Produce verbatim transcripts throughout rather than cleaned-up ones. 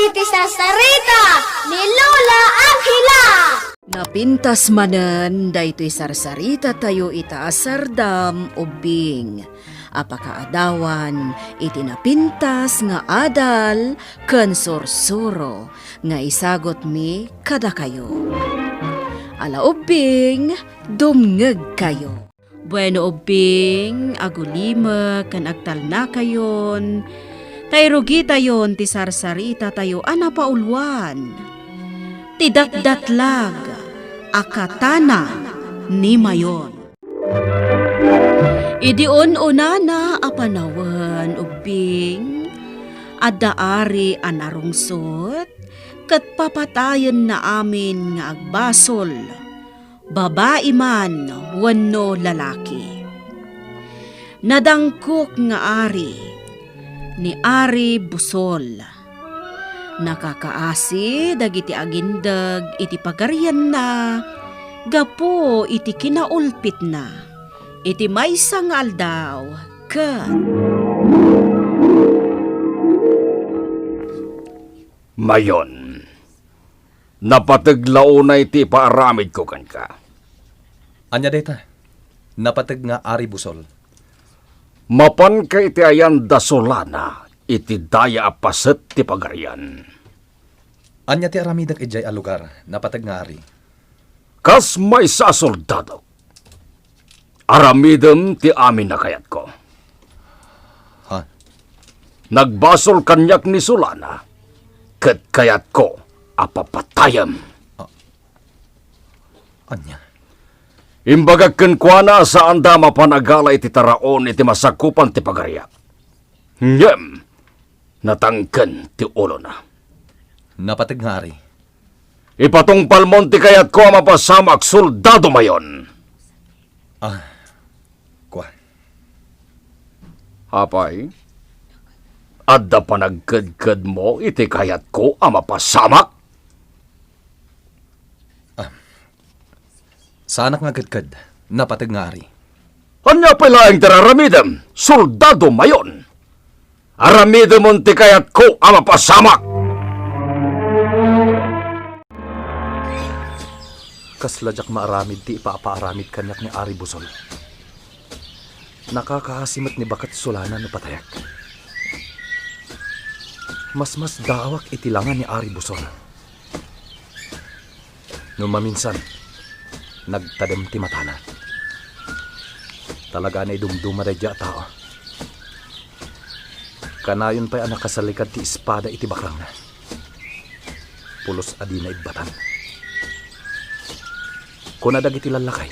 Ti sarsarita ni Lola Angela. Napintas manen daytoy sarsarita tayo ita a sardam, ubbing, a pakaadawan iti napintas nga adal ken sursuro nga isagutmi kadakayo. Ala ubbing, dumngegkayo. Bueno, ubbing, agulimek ken agtalnakayon, ta irugitayon ti sarsarita tayo a napauluan, ti Datdatlag a Katana ni Mayon. Idi un-unana a panawen, ubbing, adda ari a narungsot ket papatayenna amin nga agbasol, babai man wenno lalaki. Nadangkok nga ari ni Ari Busol. Nakakaasi dagiti agindeg iti pagarianna gapu iti kinaulpitna iti maysa nga aldaw ket Mayon, napateg la unay ti ipaaramidko kenka. Ania dayta? Napateg nga Ari Busol. Mapanka iti ayan da Solana iti daya a paset ti pagarian. Ania ti aramidek idiay a lugar, napateg nga Ari? Kas maysa a soldado, aramidem ti amin a kayatko. Ha? Nagbasol kaniak ni Solana, ket kayatko a papatayem. A-, ania? Imbagak kenkuana a saanda a mapan a gala iti taraon iti masakupan ti pagariak. Ngem, natangken ti ulona. Napateg nga Ari. Ipatungpalmon ti kayatko a mapasamak, Soldado Mayon. Ah, kua. Apay, adda panagkedkedmo iti kayatko a mapasamak? Ah, saanak nga agkedked, napateg nga Ari. Ania pay laeng ti aramidem, Soldado Mayon? Aramidemon ti kayatko a mapasamak. Kasla diak maaramid ti ipapaaramid kaniak ni Ari Busol. Nakakaasi met ni Baket Solana no patayak. Masmasdaawak iti langa ni Ari Busol. No maminsan, nagtadem ti matana. Talaga a naidumduma daydiay a tao. Kanayon pay a nakasalikad ti espada iti bakrangna. Pulos a dina ibbatan. Kuna dagiti lallakay,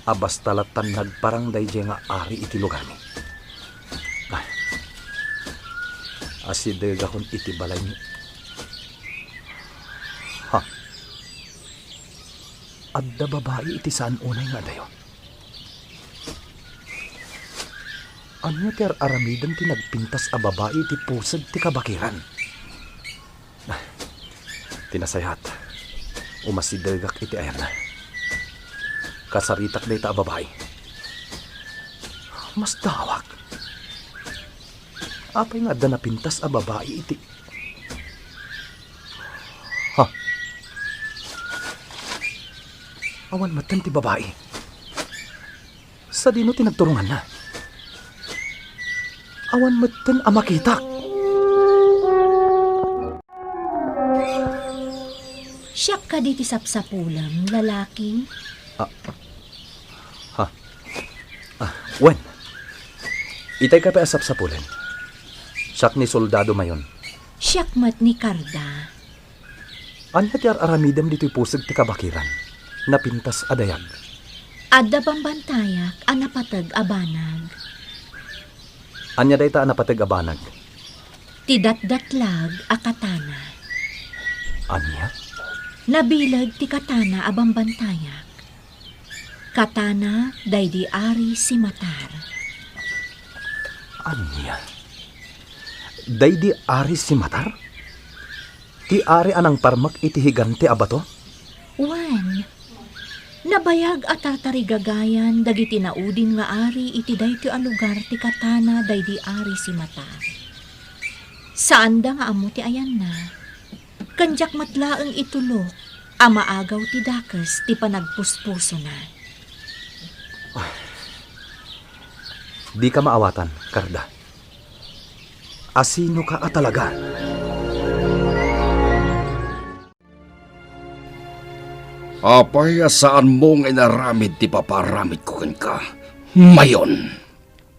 a basta lattan nagparang daydiay nga ari iti lugarmi. Ah, asidegakon iti balaymi. Ha? Adda babai iti saan unay nga adayo. Ania ti ar-aramiden ti nagpintas a babai iti puseg ti kabakiran? Ah, ti nasayaat, umasidegak iti ayanna. Kasaritak dayta a babai. Masdaawak. Apay nga adda napintas a babai iti, ha? Awan metten ti babai. Sadino ti nagturunganna? Awan metten a makitak. Siak kadi ti sapsapulem, lalaki? Ah. Ha? Ah, wen. Itay ka pay a sapsapulen. Siak ni Soldado Mayon. Siak met ni Karda. Ania ti ar-aramidem ditoy puseg ti kabakiran? Napintas a dayag. Adda bambantayak a napateg a banag. Ania dayta a napateg a banag? Ti datdatlag a katana. Ania? Nabileg ti katana a bambantayak. Katana daydi Ari Simatar. Ania? Daydi Ari Simatar? Ti ari a nangparmek iti higante a bato? Wen, nabayag a tartarigagayan dagiti naudin nga ari iti daytoy a lugar ti katana daydi Ari Simatar. Saanda nga ammo ti ayanna. Ken diak met laeng itulok a maagaw ti dakes ti panagpuspusona. Dika maawatan, Karda. Asinoka a talaga? Apay a saanmo nga inaramid ti papaaramidko kenka, Mayon?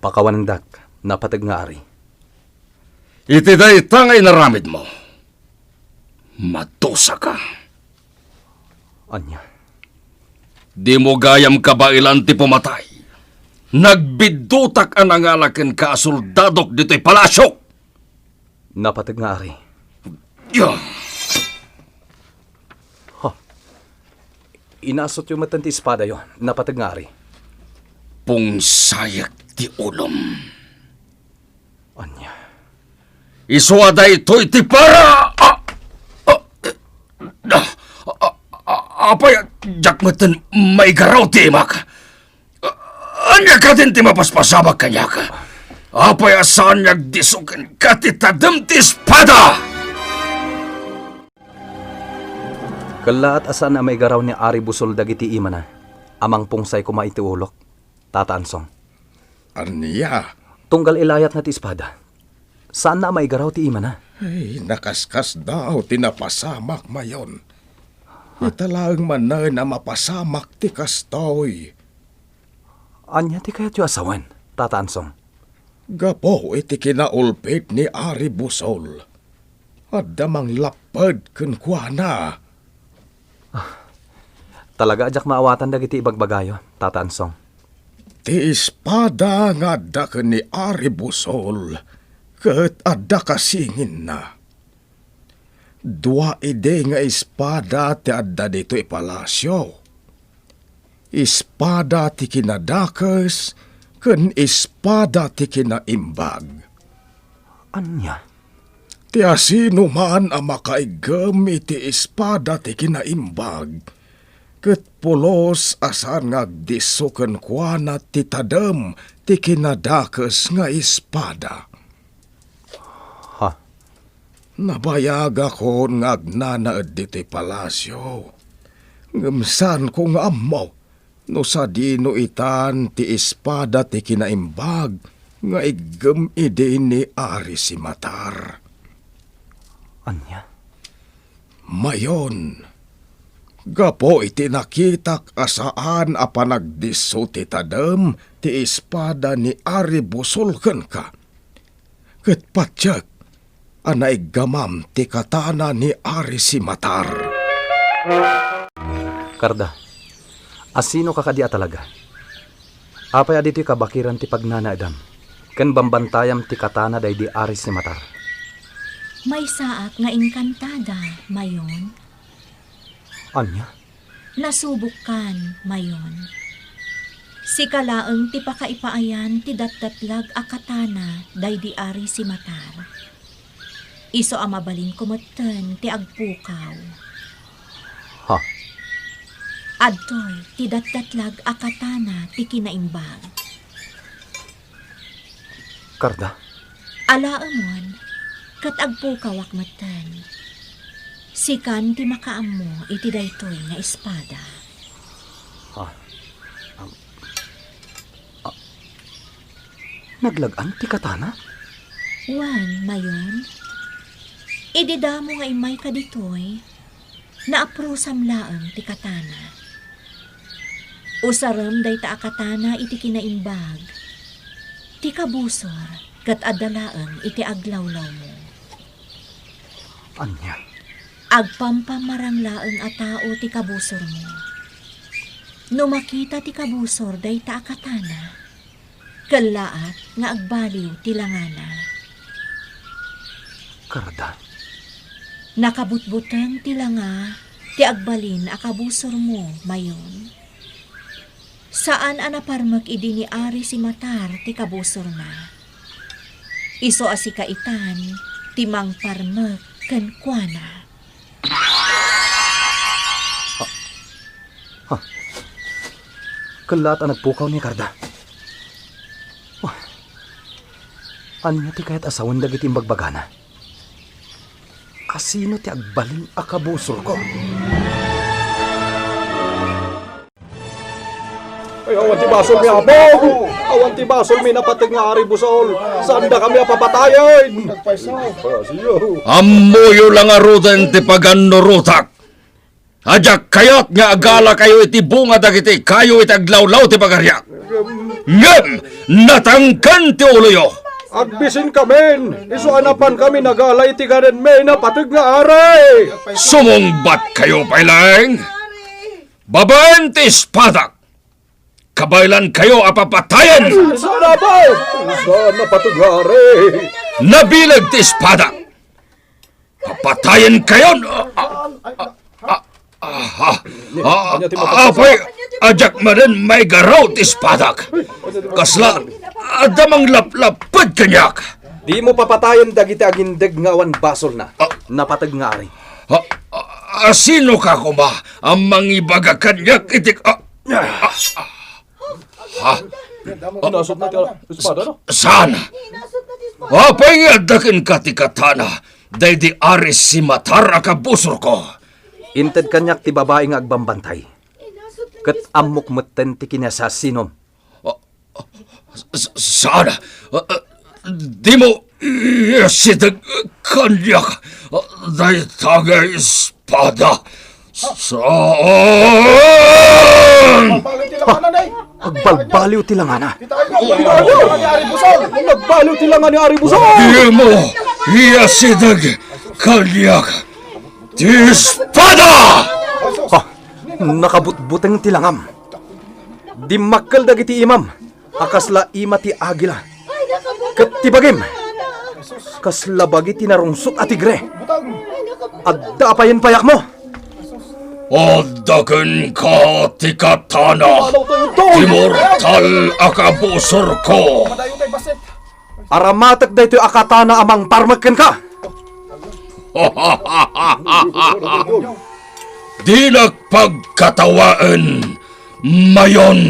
Pakawanendak, napateg nga ari. Iti dayta nga inaramidmo, madusaka. Ania? Dimo gayam kabaelan ti pumatay. Nagbiddutak a nangala kenka a soldadok ditoy palasio. Napateg nga ari. Ya! Ha? Inasutyo met ti espadayo, napateg nga ari. Pungsayak ti ulom. Ania? Isu a daytoy ti para! Ah! Ah! Ah! Ah! Ah! Apay a diak metten maigaraw ti imak? Ania kadin ti mapaspasamak kaniak? Apay a saan nga agdisso kenka ti tadem ti espada? Kellaat a saan a maigaraw ni Ari Busol dagiti imana a mangpungsay koma iti ulok, Tata Ansong. Ania? Tunggal ilayatna ti espada. Saanna a maigaraw ti imana. Ay, nakaskasdaaw ti napasamak, Mayon. Ita laeng manen a mapasamak ti kastoy. Ania ti kayatyo a sawen, Tata Ansong? Gapu iti kinaulbit ni Ari Busol, adda manglapped kenkuana. Ah, talaga a diak maawatan dagiti ibagbagayo, Tata Ansong. Ti espada nga adda ken ni Ari Busol ket adda kasinginna. Dua idi nga espada ti adda ditoy palasio. Espada ti kinadakes ken espada ti kinaimbag. Ania? Ti asinoman a makaiggem iti espada ti kinaimbag, ket pulos a saan nga agdisso kenkuana ti tadem ti kinadakes nga espada. Ha? Nabayagakon nga agnanaed ditoy palasio, ngem saanko nga ammo no sadino itan ti espada ti kinaimbag nga iggem idi ni Ari Simatar. Ania? Mayon, gapu iti nakitak a saan a panagdisso ti tadem ti espada ni Ari Busol kenka, ket patiek a naiggamam ti katana ni Ari Simatar. Karda, asinoka kadi a talaga? Apay a ditoy kabakiran ti pagnanaedam ken bambantayam ti katana daydi Ari Simatar? Maysaak nga inkantada, Mayon. Ania? Nasubokkan, Mayon. Sika laeng ti pakaipaayan ti datdatlag a katana daydi Ari Simatar. Isu a mabalinko metten ti agpukaw. Ha? Adtoy ti datdatlag a katana ti kinaimbag. Karda? Alaemon, ket agpukawak metten. Sikan ti makaammo iti daytoy nga espada. Ah, am, ah, naglag-an ti katana? Wen, Mayon. Idi damo nga immayka ditoy, naaprusam laeng ti katana. Usarem dayta a katana iti kinaimbag. Ti kabusor ket adda laeng iti aglawlawmo. Ania? Agpampamarang laeng a tao ti kabusormo. No makita ti kabusor dayta a katana, kellaat nga agbaliw ti langana. Karda? Nakabutbuteng ti langa ti agbalin a kabusormo, Mayon. Saan a naparmek idi ni Ari Simatar ti kabusorna. Isu a sika itan ti mangparmek kenkuana. Ha? Ha? Kellaat a nagpukaw ni Karda. Oh. Ania ti kayat a sawen dagiti imbagbagana? Asino ti agbalin a kabusorko? Ay, awan ti basolmi, Apo! Awan ti basolmi, napateg nga Ari Busol! Saandakami a papatayen! Ammoyo la ngaruden ti pagannurotak. Diak kayat nga agalakayo iti bunga dagiti kayo iti aglawlaw ti pagariak. Ngem natangken ti uloyo. Agbisinkamin, isu a napankami nagala iti ganenmi, napateg nga Ari. Sumungbatkayo pay laeng. Babaen ti espadak, kabaelankayo a papatayen. Saan, Apo? Saan, napateg nga Ari? Nabileg ti espadak. Papatayenkayon! Ah, ah, ah, ah, ah, ah, apay, diak manen maigaraw ti espadak. Kasla, adda manglaplapped kaniak. Dimo papatayen dagiti agindeg nga awan basolna. Ah. Napateg nga Ari. Ah, ah, asino ka koma a mangibaga kaniak iti, ah, ah, ah. Ha? Inasutna ti espada, no? Saan? Apay nga adda kenka ti katana, daydi Ari Simatar a kabusorko? Inted kaniak ti babai nga agbambantay. Ket ammok metten ti kinasassinom. Ah, ah, s-, saan? Ah, ah, dimo Iyasideg kaniak dayta nga espada. Saan? Agbalbaliw ti langana. Nagbaliw ti langana ni Ari Busol. Dimo iyasideg kaniak ti espada! Ah, nakabutbuteng ti langam. Dimmakkel dagiti imam a kasla ima ti agila. Ket ti bagim, kasla bagi ti narungsot a tigre. Adda a payen payakmo? Adda kenka ti katana, ti mortal a kabusorko. Aramatek daytoy a katana a mangparmek kenka. Dinak pagkatawaen, Mayon.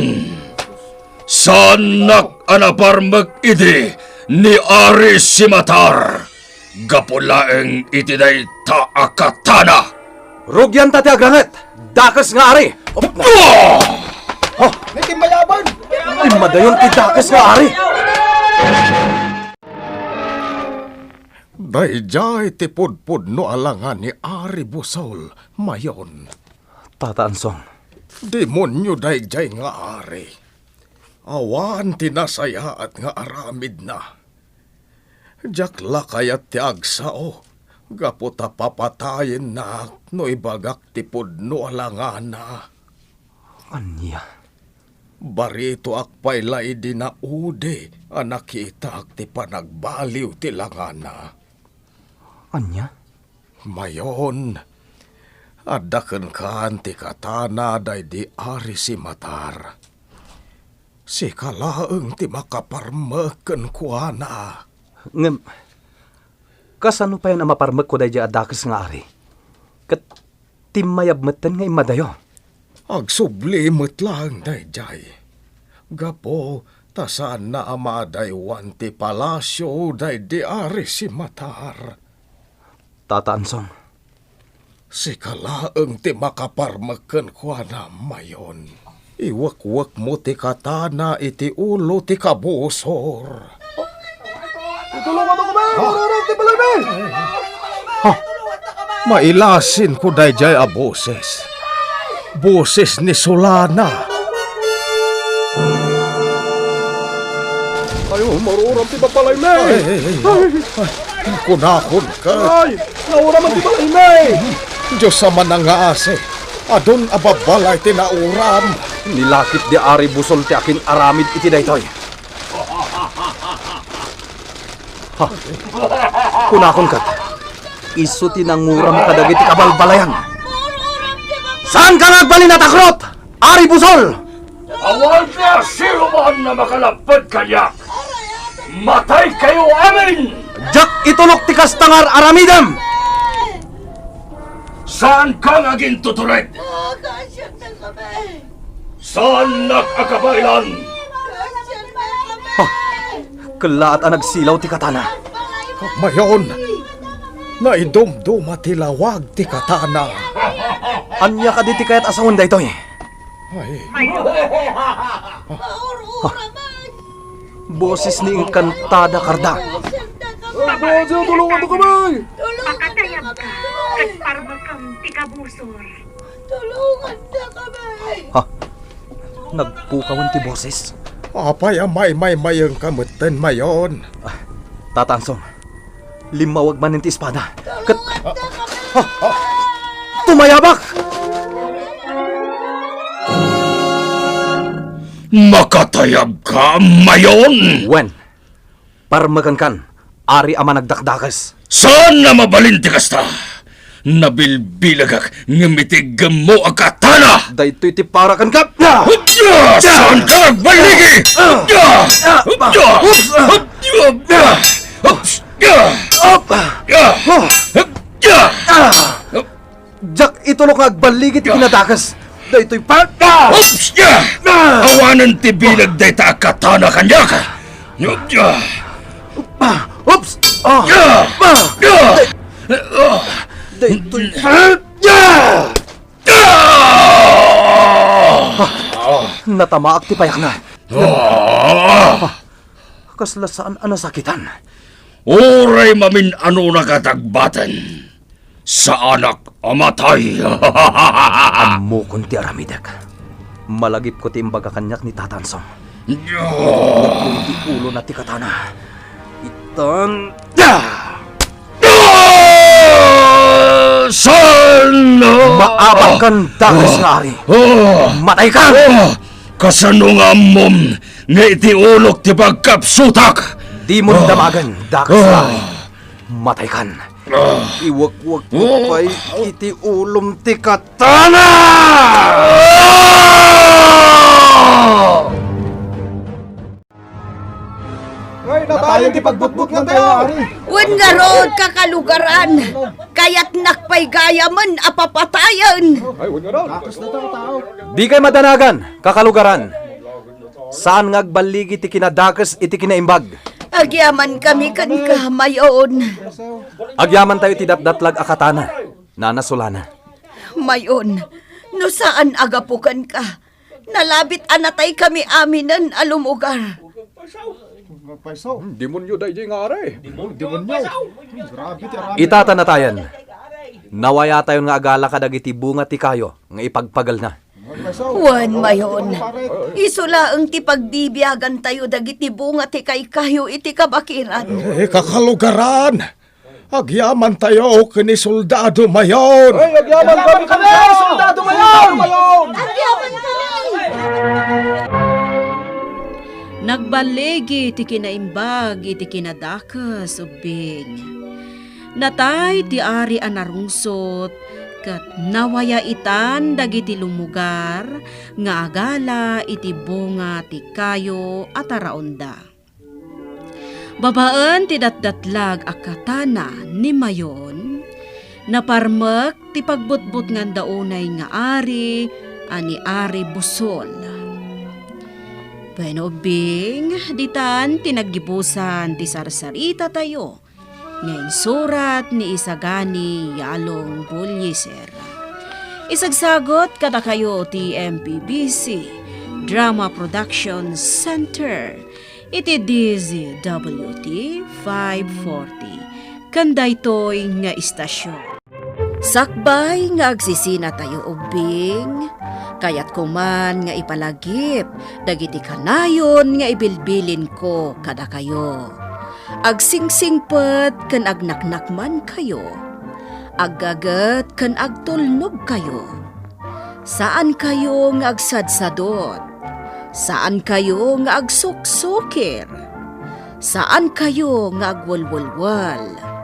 Saannak a naparmek idi ni Ari Simatar gapu laeng iti dayta a katana. Rugianta ti agranget, dakes nga ari! Ah! Oh! Ni timbayaban! Immadayon ti dakes nga ari! Daydiay ti pudpudno a langa ni Ari Busol, Mayon. Tata Ansong. Demonio daydiay nga ari. Awan ti nasayaat nga aramidna. Diak la kayat ti agsao, gapu ta papatayennak no ibagak ti pudno a langana. Ania? Baritoak pay la idi naudi a nakitak ti panagbaliw ti langana. Ania? Mayon, adda kenkan ti katana daydi Ari Simatar. Sika laeng ti makaparmek kenkuana. Ngem, kasano payen a maparmekko daydiay a dakes nga ari? Ket timmayab metten nga immadayo. Agsubli met laeng daydiay. Gapu ta saanna a maadaywan ti palasio daydi Ari Simatar. Tata Ansong. Sika laeng ti makaparmek kenkuana, Mayon. Iwekwekmo ti katana iti ulo ti kabusor. Itulonganto kami! Marurog ti balaymi! Ha? Mailasinko daydiay a boses. Boses ni Solana. Ayo, maruram ti babalaymi! Ay, ay, ay, ay. Kunakon ket. Ay, nauram ti balaymi! Dios a manangaasi, adun a babalay ti nauram. Nilakip di Ari Busol ti akin-aramid iti daytoy. Ha? Kunakon ket, isu ti nanguram kadagiti kabalbalayan. Saanka nga agbalin a takrot, Ari Busol! Awan ti sinuman a makalapped kaniak. Mataykayo amin! Diak itulok ti kasta nga ar-aramidem! Saanka nga agintutured? Saannak a kabaelan! Ha? Kellaat a nagsilaw ti katana. Mayon! Naidumduma ti lawag ti katana. Ania kadi ti kayat a sawen daytoy? Ay. Mayor! Maur-ura man! Boses ni Encantada, karda. Tulungan ta kami! Tulungan ta kami! Pakatayab ka, ket parmekam ti kabusor. Tulungan ta kami! Ha? Nagpukawan ti boses. Apay a maymaymayengka metten, Mayon? Ah, Tata Ansong, limmawag manen ti espada. Ket, tulungan ta kami! Ha? Ha? Tumayabak! Makatayabka, Mayon! Wen, parmekenkan, ari a managdakdakes. Saan a mabalin ti kasta! Nabilbilegak ngem iti gemmo a katana! Daytoy ti para kenka! Hudya! Saanka agballigi! Hudya! Hudya! Hudya! Hudya! Hudya! Diak itulok nga agballigi ti kinadakes. Daytoy pa. Oops! Awanen ti bileg dayta a katana kaniak. Oops! Ah! Day-, daytoy pa. Ah! Natamaak ti payakna. Ah! Kasla saan a nasakitan. Uray mamin-anona ka tagbaten. Saanak a matay. Ammokon ti aramidek. Malagipko ti imbaga kaniak ni Tata Ansong. Nagpungti ulona ti katana. Itan. Saan? Maabat kan dakes nga ari. Mataykan! Kasano nga ammom nga iti ulok ti pagkapsutak? Dimon damagen, dakes nga ari. Mataykan. Iwekwekko pay iti ulom ti katana! Natayen ti pagbutbutngantayo, Ari. Wen ngarud, kakalugaran, kayatnak pay gayamen a papatayen. Dikay madanagan, kakalugaran. Saan nga agballigi ti kinadakes iti kinaimbag. Agyamankami kenka, Mayon. Agyamantayo iti datdatlag a katana. Nanasulana. Mayon, no saan a gapu kenka, nalabit a nataykami aminen a lumugar. Hmm, demonyo daydiay nga ari. Demonyo. Grabe ti aramid. Ita ta natayen. Nawayatayon nga agala kadagiti bunga ti kayo nga ipagpagelna. Wen, Mayon, isu laeng ti pagbibiagantayo dagiti bunga ti kaykayo iti kabakiran. Eh, kakalugaran! Agyamantayo ken ni Soldado Mayon! Ay, agyaman kami ken ni Soldado Mayon! Agyaman kami! Nagballigi ti kinaimbag iti kinadakes, ubbing. Natay ti ari a narungsot, ket nawayaitan dagiti lumugar nga agala iti bunga ti kayo a taraonda. Babaen ti datdatlag a katana ni Mayon, naparmek ti pagbutbutnganda unay nga ari a ni Ari Busol. Wen, ubbing, ditan ti naggibusan ti sarsaritatayo nga insurat ni Isagani Yalong Bullieser. Isagsagut kadakayo ti M P B C Drama Production Center iti D Z W T five forty, ken daytoy nga istasyon. Sakbay nga agsisinatayo ubbing, kayatko man nga ipalagip dagiti kanayon nga ibilbilinko kadakayo. Agsingsingpet ken agnaknakmankayo. Aggaget ken agtulnogkayo. Saankayo nga agsadsadot. Saankayo nga agsuksukir. Saankayo nga agwelwelwel.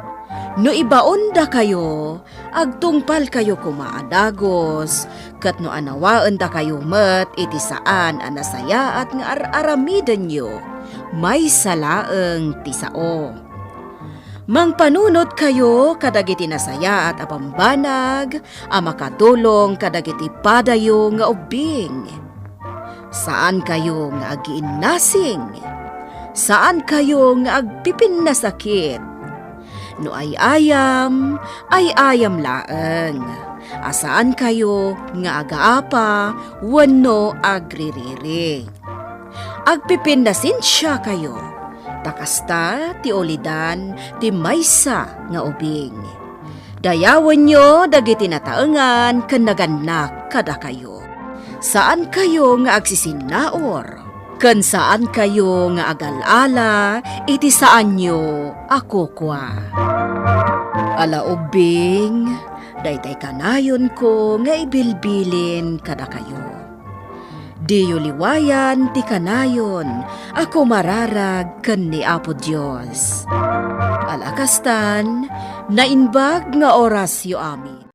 No ibaondakayo, agtungpalkayo koma a dagus, ket no anawaendakayo met iti saan a nasayaat nga ar-aramidenyo, maysa laeng ti sao. Mangpanunotkayo kadagiti nasayaat a bambanag a makatulong kadagiti padayo nga ubbing. Saankayo nga agiinnasing. Saankayo nga agpipinnasakit. No ay-ayam, ay-ayam laeng, a saankayo nga agaapa wenno agririri. Agpipinnasensiakayo, ta kasta ti ulidan ti maysa nga ubing. Dayawenyo dagiti nataengan ken nagannak kadakayo. Saankayo nga agsisinnaur, ken saankayo nga agal-ala iti saanyo a kukua. Ala ubbing, daytay kanayonko nga ibilbilin kadakayo. Diyo liwayan ti kanayon a kumararag ken ni Apo Dios. Ala kastan, naimbag nga orasyo amin.